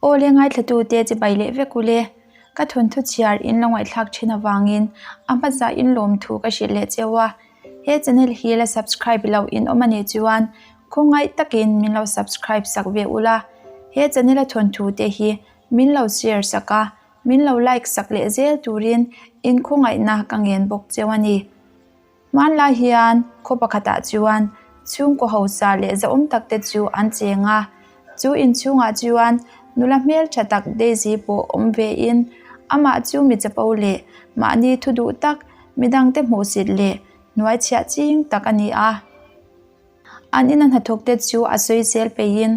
Aw le ngaithlatute chibai leh vek ule. Ka thawnthu chhiar in lo ngaihthlak thin avangin a hmasa in lawmthu ka hrilh leh cheu a. He channel hi la subscribe lo in awm a nih chuan khawngaih takin min lo subscribe sak ve ula. He channel a thawnthu te hi min lo share sak a, min lo like sak leh zel turin in khawngaihna ka ngen bawk cheu a ni. Hmanlai hian khaw pakhatah chuan chhungkaw hausa leh zahawm tak te chu an cheng a, chu inchhungah chuan nula hmeltha tak Daisy pawh awm ve in amah chu mi chapo leh mahni thu duh tak midangte hmuhsit leh hnuai chhiah ching tak a ni a. An ina hnathawk te chu a sawisel peihin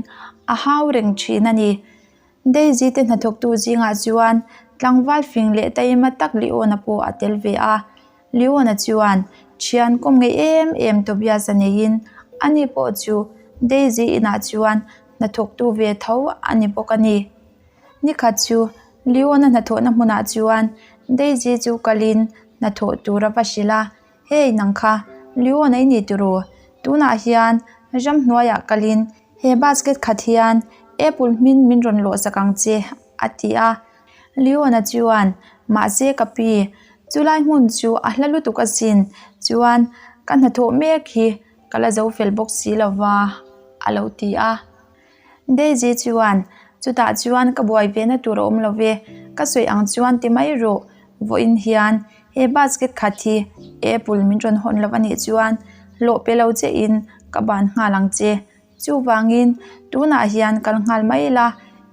a hau reng thin a ni. Daisy te hnathawktu zingah chuan tlangval fing leh taima tak Leona pawh a tel ve a. Leona chuan thian kawm ngei em em Tobias-a neiin ani pawh chu Daisy inah chuan hnathawktu ve tho a ni bawk a ni. Nikhat chu Leona hnathawhna hmunah chuan Daisy chu kalin hnathawh tur a va hrilh a. Hey nang kha Leona i ni tiraw? Tunah hian ramhnuaiah kalin He basket khat hian apple hmin min rawn lawh sak ang che a ti a. Leona chuan mahse ka pi chulai hmun chu a hla lutuk asin chuan ka hnathawh mek hi ka la zo fel bawk si lova a lo ti a. Daisy chuan chutah chuan ka buai ve na tur a awm lo ve ka sawi ang chuan ti mai rawh vawiin hian he basket khat hi apple min rawn hawn lo anih chuan hlawh pe lo che in ka ban nghal ang che chuvangin tunah hian kal nghal mai ila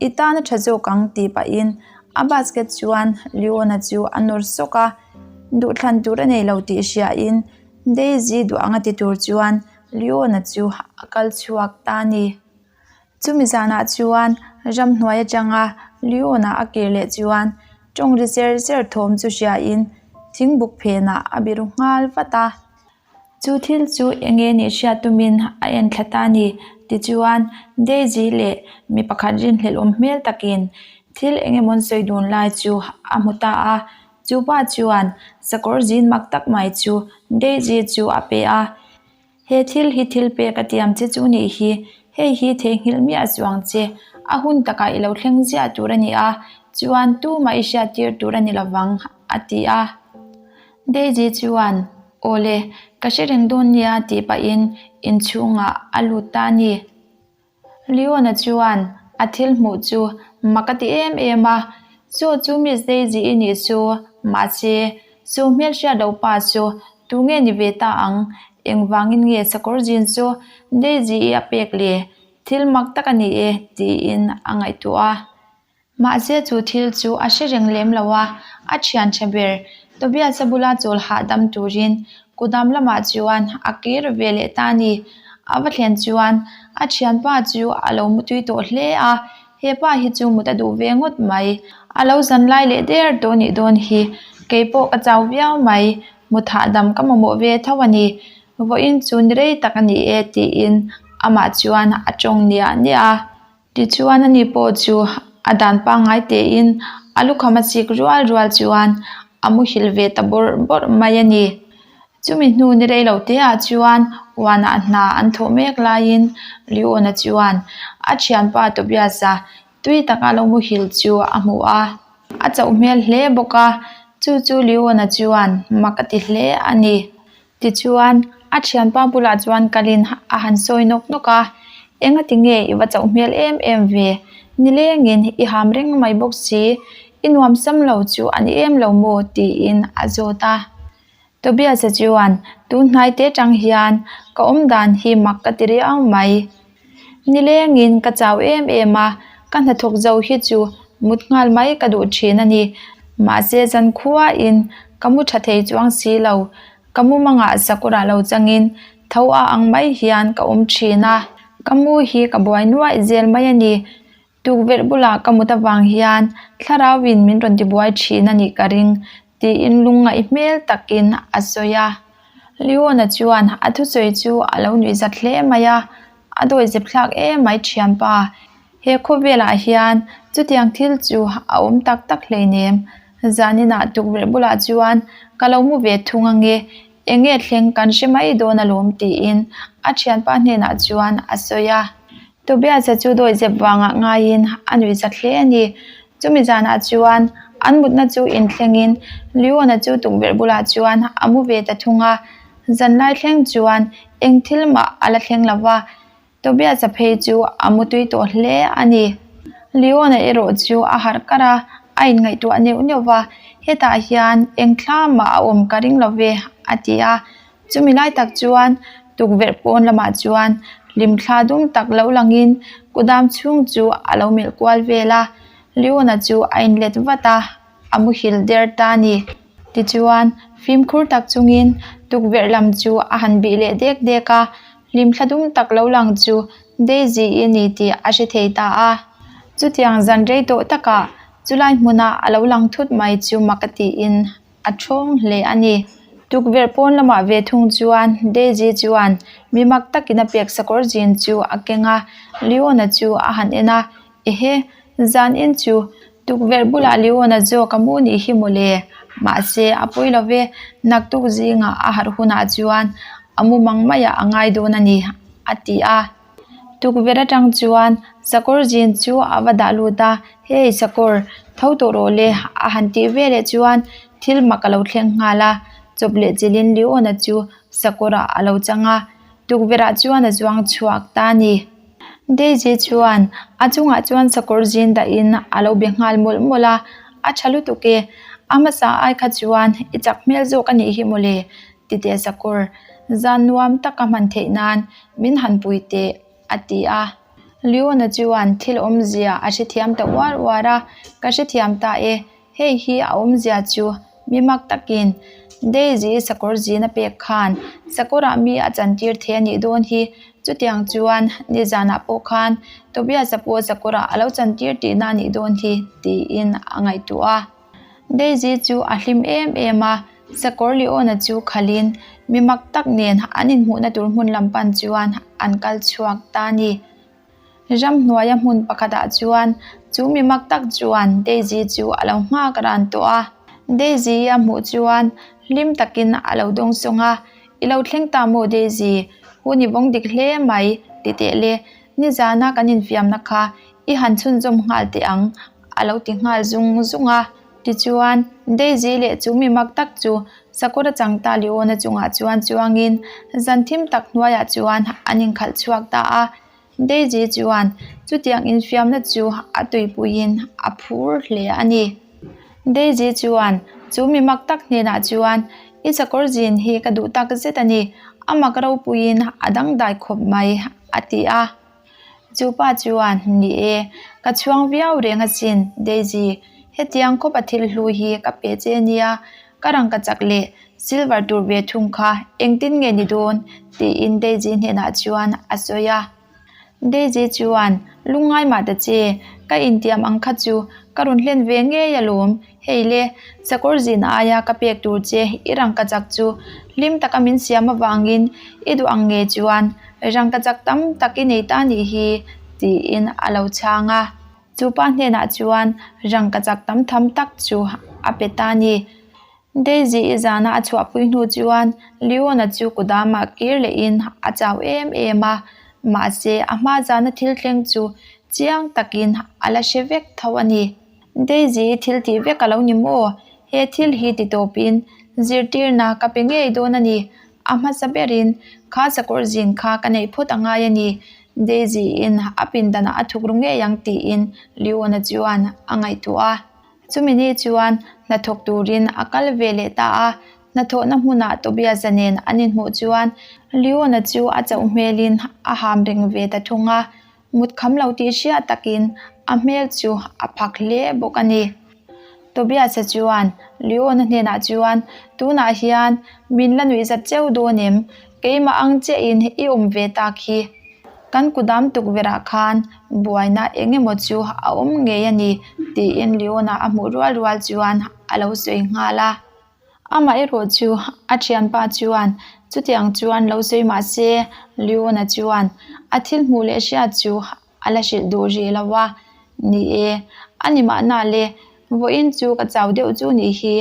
i tan a tha zawk ang tih pahin a basket chuan Leona chu a nawr sawk a duhthlan tur a nei lo tih hria in Daisy duh anga ti tur chuan Leona chu a kal chhuak ta a ni. Chumi zanah chuan ramhnuai atanga Leona a kir leh chuan tawng ri cher cher thawm chu hriain thingbuk phenah a biru nghal vat a. Chu thil chu eng nge nih hriat tumin a en thla ta a ni. Tichuan Daisy leh mi pakhat rinhlelh awm hmel takin thil eng emaw an sawi dun lai chu a hmu ta a. Chu pa chuan sakawr zin mak tak mai chu Daisy chu a pe a. He thil hi thil pek a tiam che chu nih hi, hei hi theihnghilh miah chuang che, a hun takah i lo thleng ziah tur a ni a, chuan tumah i hriat tir tur a ni lovang, a ti a. Daisy chuan, Aw le, ka hre reng dawn nia tih pahin inchhungah a lut ta a ni. Leona chuan a thil hmuh chu mak a ti em em a, Chu chu Miss Daisy i nih chu, mahse chu hmelhriat lo pa chu tunge ni ve ta ang? Engvangin nge sakawr zin chu Daisy i a pek le? Thil mak tak a ni e, tiin a ngaihtuah a. Mahse chu thil chu a hre reng lem lo a, a thian tha ber Tobias-a bula chawl hahdam turin kudam lamah chuan a kir ve leh ta a ni. A va thlen chuan a thianpa chu a lo mutui tawh hle a, he pa hi chu mut a duh ve ngawt mai. A lo zan lai leh der tawh nih dawn hi, kei pawh ka chau viau mai, mut hahdam ka mamawh ve tho a ni. Vawiin chu ni rei tak a ni e tiin amah chuan a tawng niah niah a. Tichuan ani pawh chu a dan pangngai tein a lukham a chik rual rual chuan a muhil ve ta bawrh bawrh mai a ni. Chumi hnu ni rei lo te ah chuan uanah hna an thawh mek laiin Leona chuan a thianpa Tobias-a tui taka lo muhil chu a hmu a, a chauh hmel hle bawk a, chu chu Leona chuan mak a ti hle a ni. Tichuan, a thianpa bulah chuan kalin a han sawi nawk nawk a, Engati nge i va chauh hmel em em ve? Nilengin i ham reng mai bawk si, i nuam sam lo chu a ni em lo maw? tiin a zawt a. Tobias-a chuan, Tun hnai te tang hian ka awm dan hi mak ka ti riau mai. Nilengin ka chau em em a, ka hnathawk zo hi chu mut nghal mai ka duh thin a ni. Mahse zankhuain ka mu tha thei chuang si lo, ka mu mangah sakawrah lo changin tho a ang mai hian ka awm thin a, ka mu hi ka buai nuaih zel mai a ni. Tukverh bulah ka mut avang hian thlarauin min rawn tibuai thin a nih ka ring tiin lungngaih hmel takin a sawi a. Leona chuan a thusawi chu a lo nuihzat hle mai a, a dawihzep thlak em mai thianpa. He khawvelah hian chutiang thil chu a awm tak tak hleinem. Zaninah tukverh bulah chuan ka lo mu ve thung ange, eng nge thleng kan hre mai dawn alawm tiin a thianpa hnenah chuan a sawi a. Tobias-a chu dawihzep vangah ngaiin a nuihzat hle a ni. Chumi zanah chuan an mutna chu inthlengin Leon-a chu tukverh bulah chuan a mu ve ta thung a. Zanlai thleng chuan eng thil mah a la thleng lo va, Tobias-a phei chu a mu tui tawh hle a ni. Leon-a erawh chu a harh karh a, a inngaihtuah neuh neuh va, Hetah hian eng thla mah a awm ka ring lo ve, a ti a. Chumi lai tak chuan tukverh pawn lamah chuan hlimthla dum tak lo langin kudam chhung chu a lo melh kual vel a, Leon-a chu a inlet vat a, a muhil der ta a ni. Tichuan, fimkhur tak chungin tukverh lam chu a han bih leh dek dek a, hlimthla dum tak lo lang chu Daisy-i ni tih a hre thei ta a. Chutiang zan rei tawh takah chulai hmuna a lo lang thut mai chu mak a tiin a thawng hle a ni. Tukverh pawn lamah ve thung chuan Daisy chuan mi mak takin a pek sakawr zin chu a keng a, Leona chu a han en a, Ehe, zan in chu tukverh bulah Leona zawk a mu nih hi mawle, mahse a pawi lo ve, naktuk zingah a harh hunah chuan a mu mang maiah a ngai dawn a ni, a ti a. Tukverh atang chuan sakawr zin chu a va dah lut a, Hey sakawr, tho tawh rawh le a han tih veleh chuan thil mak a lo thleng nghal a, chawp leh chilhin Leona chu sakawrah a lo chang a, tukverhah chuan a zuang chhuak ta a ni. Daisy chuan a chungah chuan sakawr zin dahin a lo be nghal mawlh mawlh a, A tha lutuk e, a hmasa ai kha chuan i chak hmel zawk a nih hi mawle ti teh sakawr, zan nuam taka hman theih nan min han pui teh a ti a. Leona chuan thil awmzia a hrethiam ta uar uar a, Ka hrethiam ta e, hei hi a awmzia chu mi mak takin Daisy sakawr zin a pek khan sakawrah mi a chantir thei a nih dawn hi, chutiang chuan nizanah pawh khan Tobias-a pawh sakawrah a lo chantir tihna a nih dawn hi tiin a ngaihtuah a. Daisy chu a hlim em em a, sakawr Leona chu khalhin mi mak tak nen an inhmuhna tur hmun lam pan chuan an kal chhuak ta a ni. Ramhnuaia hmun pakhatah chuan chu mi mak tak chuan Daisy chu a lo nghak ran tawh a. Daisy a hmuh chuan hlim takin a lo dawngsawng a, I lo thleng ta maw Daisy? Hun i vawng dik hle mai ti teh le, nizana kan infiamna kha I han chhunzawm nghal teh ang, a lo ti nghal zung zung a. Tichuan, Daisy leh chu mi mak tak chu Sakawra changta Leona chungah chuan chuangin zan thim tak hnuaiah chuan an inkhalh chhuak ta a. Daisy chuan chutiang infiamna chu a tuipuiin a phur hle a ni. Daisy chuan chu mi mak tak hnenah chuan, I sakawr zin hi ka duh tak zet a ni, a mak ropuiin a dangdai khawp mai, a ti a. Chu pa chuan, Ni e, ka chhuang viau reng asin, Daisy. Hetiang khawpa thil hlu hi ka pe che nia, ka rangka chak leh silver tur ve thung kha engtin nge ni dawn? tiin Daisy hnenah chuan a sawi a. Daisy chuan, Lungngai mah ta che, ka intiam ang kha chu ka rawn hlen ve ngei alawm. Hei le, sakawr zin aia ka pek tur che i rangkachak chu hlim taka min siam avangin i duh ang nge chuan rangkachak tam tak i nei ta nih hi tiin a lo chhang a. Chu pa hnenah chuan rangkachak tam tham tak chu a pe ta a ni. Daisy i zana a chhuahpui hnu chuan Leona chu kudamah kir lehin a chau em em a, mahse a hma zana thil thleng chu chiang takin a la hre vek tho a ni. Daisy i thil tih vek a lo ni maw? He thil hi ti tawpin zirtirna ka pe ngei dawn a ni. A hmasa berin kha sakawr zin kha ka neih phawt a ngai a ni. Daisy in a pindanah a thuk ru ngei ang tiin Leona chuan a ngaihtuah a. Chumi ni chuan hnathawk turin a kal ve leh ta a. Hnathawhna hmunah Tobias-a nen an inhmuh chuan Leona chu a chauh hmelin a ham reng ve ta thung a. Mut kham lo tih hriat takin a hmel chu a phak hle bawk a ni. Tobias-a chuan Leona hnenah chuan, Tunah hian min la nuih zat cheu dawn em? Keimah ang chiahin i awm ve tak hi. Kan kudam tukverhah khan buaina eng emaw chu a awm ngei a ni, tiin Leona a hmuh rual rual chuan a lo sawi nghal a. Amaherawh chu a thianpa chuan chutiang chuan lo sawi mah se Leona chuan a thil hmuh leh hriat chu a la hrilh duh rih lo a. Ni e, a ni mahna le, vawiin chu ka chau deuh chu nih hi.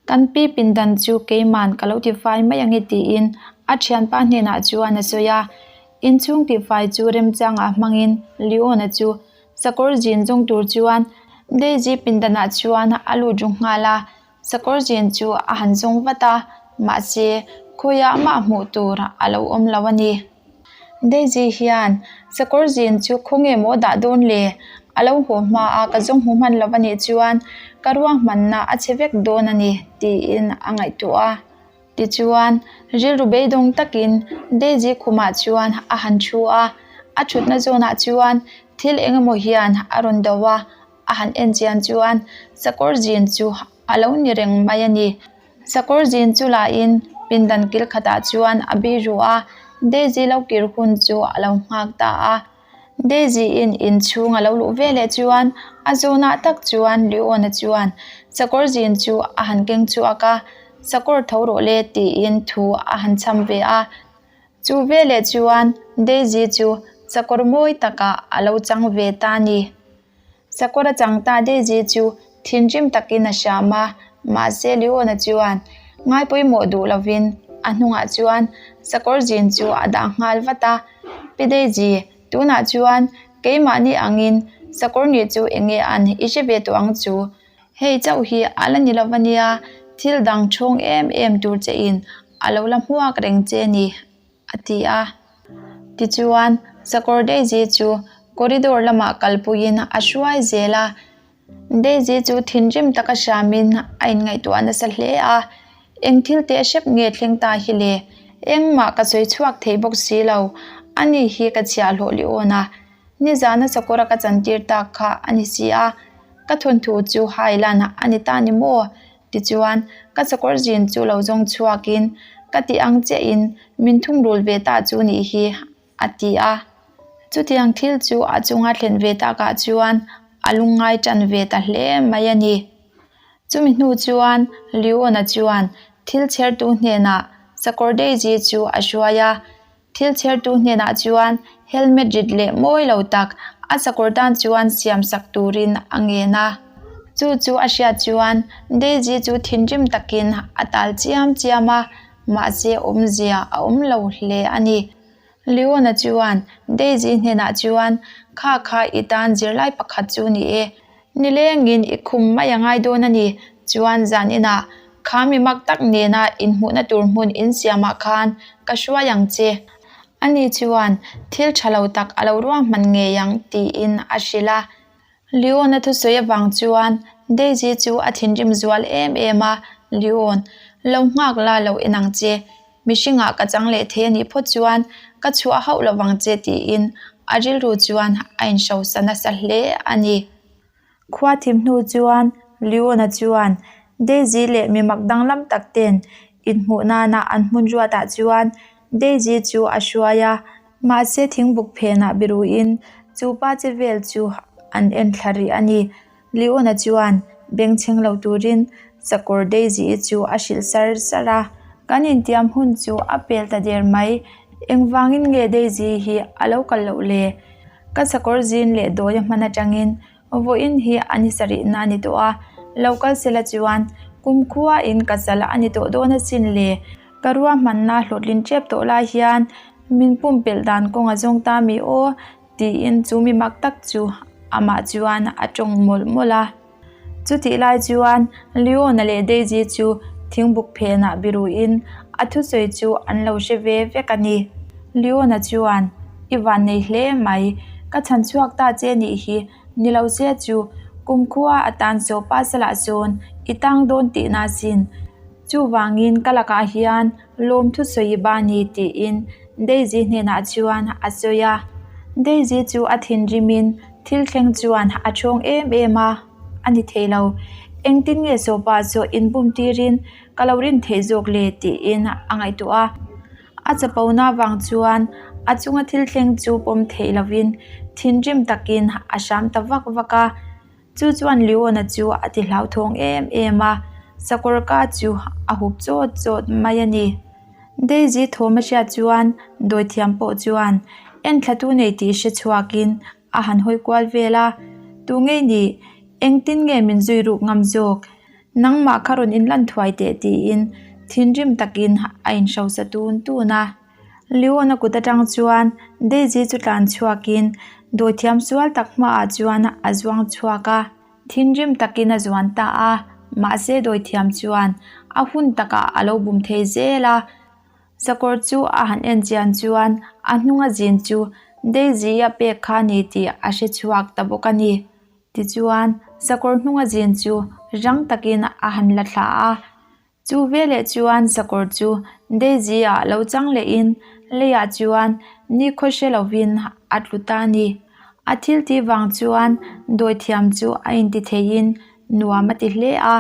Kan pi pindan chu keiman ka lo tifai mai ang e tiin a thianpa hnenah chuan a sawi a. Inchhung tihfai chu remchangah hmangin Leona chu sakawr zin zawng tur chuan Daisy pindanah chuan a lut ru nghal a, sakawr zin chu a han zawng vat a, mahse khawiah mah hmuh tur a lo awm lo a ni. Daisy hian sakawr zin chu khawnge maw dah dawn le? A lo haw hma a, ka zawng hmu hman lo a nih chuan ka ruahmanna a chhe vek dawn a ni tiin a ngaihtuah a. Tichuan, rilru beidawng takin Daisy khumah chuan a han thu a, a thutna zawnah chuan thil eng emaw hian a rawn do a, a han en chian chuan sakawr zin chu a lo ni reng mai a ni. Sakawr zin chu lahin pindan kil khatah chuan a bi ruh a, Daisy lo kir hun chu a lo nghak ta a. Daisy-in inchhung a lo luh ve leh chuan a zawnah tak chuan Leona chuan sakawr zin chu a han keng chhuak a, Sakawr tho rawh le tiin thu a han chham ve a. Chu veleh chuan Daisy chu sakawr mawi takah a lo chang ve ta a ni. Sakawr a chang ta Daisy chu thinrim takin a hram a, mahse Leona chuan ngai pawimawh duh lovin a hnungah chuan sakawr zin chu a dah nghal vat a. Pi Daisy, tunah chuan keimahni angin sakawr nih chu eng nge an i hre ve tawh ang chu? Hei chauh hi a la ni lova nia, thil dang chhawng em em tur che in a lo la hmuak reng che ni. a ti a. Tichuan, sakawr Daisy chu corridor lamah kalpuiin a hruai zel a. Daisy chu thinrim taka hramin a inngaihtuah nasa hle a, Eng thil teh hrep nge thleng ta hi le? Engmah ka sawi chhuak thei bawk si lo. Ani hi ka chhiahhlawh li awn a. Nizana sakawra ka chantir tak kha a ni si a. Ka thawnthu chu hailan a ni ta ni maw? Tichuan, ka sakawr zin chu lo zawng chhuakin, Ka tih ang chiahin min thungrul ve ta chu nih hi, a ti a. Chutiang thil chu a chunga thlen ve takah chuan a lungngai tan ve ta hle mai a ni. Chumi hnu chuan Leona chuan thil chhertu hnenah sakawr Daisy chu a hruai a. Thil chhertu hnenah chuan helmet rit leh mawi lo tak a sakawr tan chuan siam sak turin a ngen a. Chu chu a hriat chuan Daisy chu thinrim takin a tal chiam chiam a, mahse awmzia a awm lo hle a ni. Leona chuan Daisy hnenah chuan, Kha kha i tan zirlai pakhat chu ni e. Nilengin i khum mai a ngai dawn a ni. Chuan zaninah kha mi mak tak nena inhmuhna tur hmun insiamah khan ka hruai ang che. Ani chuan thil tha lo tak a lo ruahman ngei ang tiin a hrilh a. Leon-a thusawi avang chuan Daisy chu a thinrim zual em em a, Leon, lo nghak la lo en ang che. Mihringah ka chang leh thei a nih phawt chuan ka chhuah hauh lo vang che tiin a rilru chuan a inhrosa nasa hle a ni. Khua thim hnu chuan Leona chuan Daisy leh mi mak danglam tak ten inhmuh nana an hmun ruatah chuan Daisy chu a hruai a, mahse thingbuk phenah biruin chu pa che vel chu an en thla rih a ni. Leona chuan bengchheng lo turin sakawr Daisy-i chu a hrilh sar sar a. Kan intiam hun chu a pel ta der mai. Engvangin nge Daisy hi a lo kal loh le? Ka sakawr zin leh dawi a hman atangin vawiin hi a ni sarihna a ni tawh a, lo kal sela chuan kumkhuain ka sal a ni tawh dawn asin le. Ka ruahmanna hlawhtlin tep tawh lai hian min pumpelh dan kawng a zawng ta mi aw. Tiin chu mi mak tak chu amah chuan a tawng mawlh mawlh a. Chutih lai chuan Leona leh Daisy chu thingbuk phenah biruin a thusawi chu an lo hre ve vek a ni. Leona chuan, I vannei hle mai, ka chhan chhuak ta che nih hi, ni lo se chu kumkhua atan saw pasalah sawn i tang dawn tihna sin. Chuvangin ka lakah hian lawm thusawi ba ni tiin Daisy hnenah chuan a sawi a. Daisy chu a thinrimin thil thleng chuan a thawng em em a, a ni thei lo. Engtin nge sawpa chu inbum tirin ka lo rin theih zawk le tiin a ngaihtuah a. A chapona vang chuan a chunga thil thleng chu pawm theih lovin thinrim takin a hram ta vak vak a. Chu chuan Leona chu a ti hlauthawng em em a, sakawr ka chu a hup chawt chawt mai a ni. Daisy thawm a hriat chuan dawithiam pawh chuan enthlatu nei tih hre chhuakin a han hawi kual vel a, Tu ngei nih? Engtin nge min zui ruk ngam zawk? Nangmah kha rawn inlan thuai teh tiin thinrim takin a inhrosa tun tun a. Leon-a kut atang chuan Daisy chu tlan chhuakin dawithiam sual tak hmaah chuan a zuang chhuak a. Thinrim takin a zuan ta a, mahse dawithiam chuan a hun takah a lo bum thei zel a. Sakawr chu a han en chian chuan a hnunga zin chu Daisy-a pek kha a ni tih a hre chhuak ta bawk a ni. Tichuan, sakawr hnunga zin chu rang takin a han la thla a. Chu veleh chuan sakawr chu Daisy-ah lo chang lehin leiah chuan nikhaw hre lovin a tlu ta a ni. A thil tih vang chuan dawithiam chu a inti theiin nuam a ti hle a.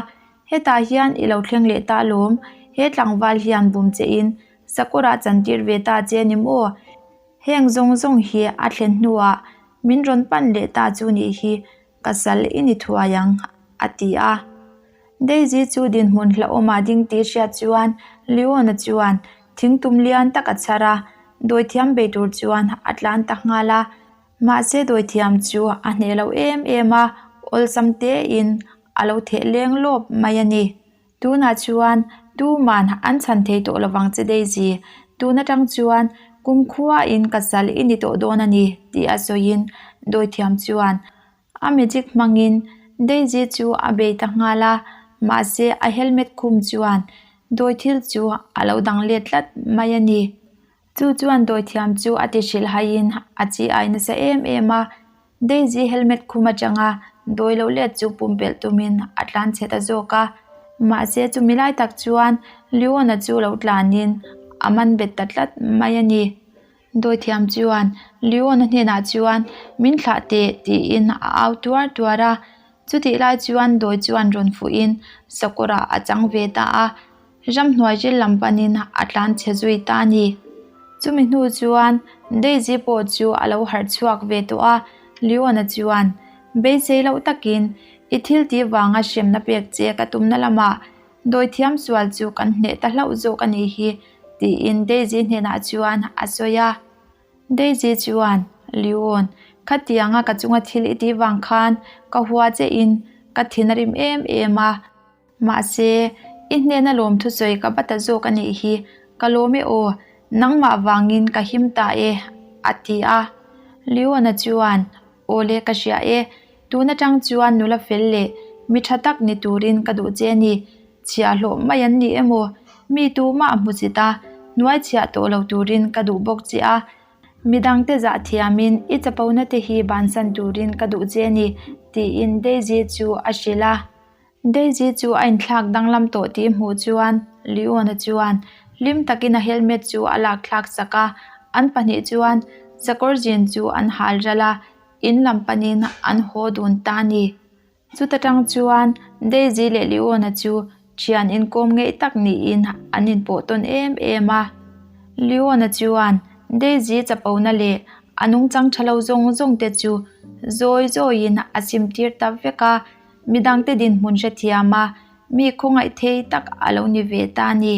Hetah hian i lo thleng leh ta alawm, he tlangval hian bum chein sakawrah chantir ve ta che ni maw? Heng zawng zawng hi a thlen hnuah min rawn pan leh ta chu nih hi ka sal i ni thuai ang, a ti a. Daisy chu dinhmun hlauhawmah ding tih hriat chuan Leona chuan thingtum lian tak a chhar a, dawithiam bei tur chuan a tlan ta nghal a. Mahse dawithiam chu a hneh lo em em a, awlsam tein a lo theh leng lawp mai a ni. Tunah chuan tuman an chhan thei tawh lovang che Daisy, tun atang chuan kumkhuain ka sal i ni tawh dawn a ni tih a sawiin dawithiam chuan a magic hmangin Daisy chu a bei ta nghal a, mahse a helmet khum chuan dawithil chu a lo dang let tlat mai a ni. Chu chuan dawithiam chu a ti hrilh haiin a chi ai nasa em em a, Daisy helmet khum atanga dawi lo let chu pumpelh tumin a tlan chhe ta zawk a. Mahse chumi lai tak chuan Leona chu lo tlanin a man bet ta tlat mai a ni. Dawithiam chuan Leona hnenah chuan min thlah teh tiin a au tuar tuar a. Chutih lai chuan dawi chuan rawn fuhin sakawrah a chang ve ta a. Ramhnuai ril lam panin a tlan chhe zui ta a ni. Chumi hnu chuan Daisy pawh chu a lo harh chhuak ve tawh a, Leona chuan beisei loh takin i thil tih vanga hremna pek che ka tumna lamah dawithiam sual chu kan hneh ta hlauh zawk a nih hi tiin Daisy hnenah chuan a sawi a. Daisy chuan, Leon, khatianga ka chunga thil i tih vang khan ka hua che in ka thin a rim em em a. Mahse, i hnena lawm thusawi ka va ta zawk a nih hi, ka lawm e aw, nangmah vangin ka him ta e, a ti a. Leona chuan, Aw le ka hria e, tun atang chuan nula fel leh mi tha tak ni turin ka duh che a ni, chhiahhlawh mai an ni emaw, mi tumah hmu chit a, hnuai chhiah tawh lo turin ka duh bawk che a, midangte zah thiamin i chapona te hi bansan turin ka duh che a ni, tiin Daisy chu a hrilh a. Daisy chu a inthlak danglam tawh tih hmuh chuan Leona chuan hlim takin a helmet chu a lak thlak sak a, an pahnih chuan sakawr zin chu an hal ral a, in lam panin an haw dun ta a ni. Chuta tang chuan Daisy leh Leona chu thian inkawm ngeih tak niin an inpawh tawn em em a. Leona chuan Daisy chapona leh a nungchang tha lo zawng zawng te chu zawi zawiin a simtir ta vek a. Midangte dinhmun hrethiam a, mi khawngaih thei tak a lo ni ve ta a ni.